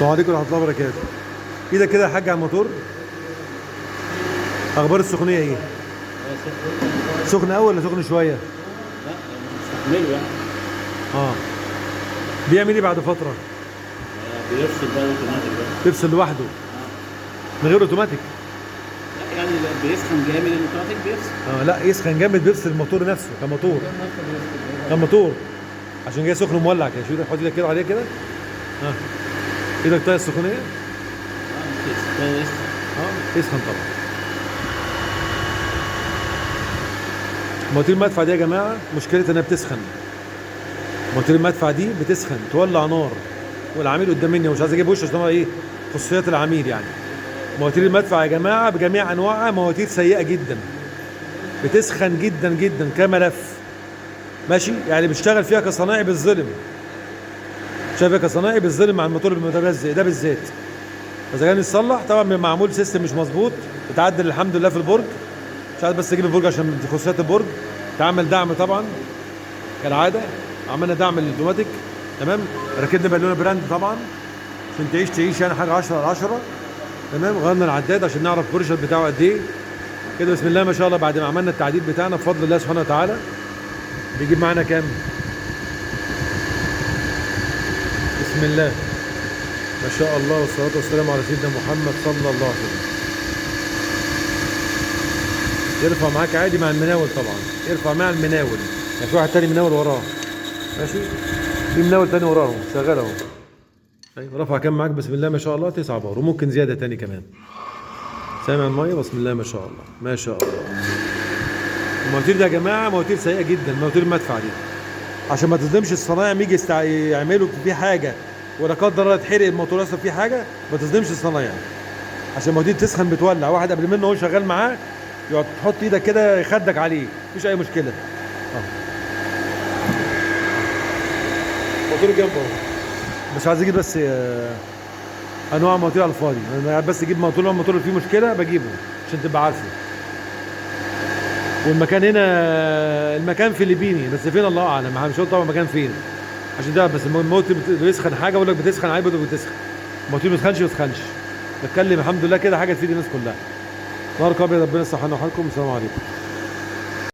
السلام عليكم ورحمة الله وبركاته. ايدك كده يا حاج على الموتور. اخبار السخونيه ايه؟ سخن قوي ولا سخن شوية؟ لا مستحمله يعني. بيعمل ايه بعد فترة؟ بيفصل بقى اوتوماتيك بقى. بيفصل لوحده من غير اوتوماتيك؟ لا يعني بيسخن جامد الاوتوماتيك بيفصل. لا يسخن جامد بيفصل الموتور نفسه كموتور. كموتور عشان جاي سخن مولع كده. شوف حط ايدك كده عليه كده. ايدك طاية السخونيه؟ يسخن طبعا. مواتير المدفع دي يا جماعة مشكلتها انها بتسخن. مواتير المدفع دي بتسخن تولع نار، والعميل قدام مني ومش عايز اجيب وشه عشان هو ايه خصوصيات العميل يعني. مواتير المدفع يا جماعة بجميع انواعها مواتير سيئه جدا، بتسخن جدا جدا كملف ماشي يعني، بتشتغل فيها كصنايعي بالظلم. شايفها كصنايعي بالظلم مع الموتور المتجزئ ده بالذات. اذا كان يتصلح طبعا معمول system مش مظبوط، اتعدل الحمد لله في البرج. مش عايز بس اجيب البرج عشان دي خصوصيات البرج. اتعمل دعم طبعا كالعادة، عملنا دعم للاوتوماتيك تمام. ركبنا بالونه براند طبعا عشان تعيش تعيش يعني حاجة 10 على 10 تمام. غيرنا العداد عشان نعرف ال pressure بتاعه قد ايه كده. بسم الله ما شاء الله بعد ما عملنا التعديل بتاعنا بفضل الله سبحانه وتعالى بيجيب معانا كام؟ بسم الله ما شاء الله والصلاة والسلام على سيدنا محمد صلى الله عليه وسلم. يرفع معاك عادي مع المناول طبعا، يرفع مع المناول يعني في واحد تاني مناول وراه ماشي، في مناول تاني وراه شغال اهو. ايوه رفع كام معاك؟ بسم الله ما شاء الله 9 بار وممكن زيادة تاني كمان. سامع المية؟ بسم الله ما شاء الله ما شاء الله. المواتير دي يا جماعة مواتير سيئه جدا، مواتير المدفع دي عشان ما تظلمش الصنايعي يجي يعملوا فيه حاجة ولا قدر الله يتحرق الموتور اصلا فيه حاجة، ما تظلمش الصنايعي عشان المواتير تسخن بتولع. واحد قبل منه هو شغال معاه يقعد تحط ايدك كده يخدك عليه مفيش اي مشكلة. موتور جنبه اهو، مش عايز اجيب بس انواع مواتير على الفاضي، انا بس اجيب موتور لو الموتور فيه مشكلة بجيبه عشان تبقى عارفه. والمكان هنا المكان فلبيني بس فين الله اعلم، مش هقول طبعا المكان فين عشان ده بس الموتور بيسخن حاجة اقول لك بتسخن عادي بتسخن، الموتور ما بيسخنش ما بيسخنش. بتكلم الحمد لله كده حاجة تفيد الناس كلها. نهارك ابيض، ربنا يصلح لنا وحالكم. السلام عليكم.